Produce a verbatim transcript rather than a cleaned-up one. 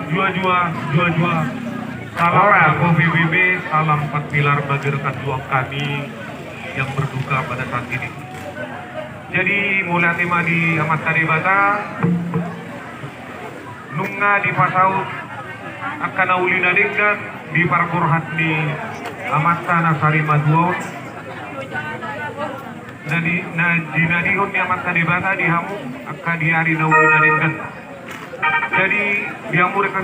Jua-jua, jua-jua. Salam Ora. Rako P B B, salam empat pilar bagi rekan juang kami yang berduka pada saat ini. Jadi, mauliate ma di Amanta Debata, nunga dipasaut angka na uli na denggan di parborhat ni amanta na sarimatua on. Jadi, na jinadihon ni Amanta Debata di hamu angka di ari na uli na denggan. Jadi, di hamu rekan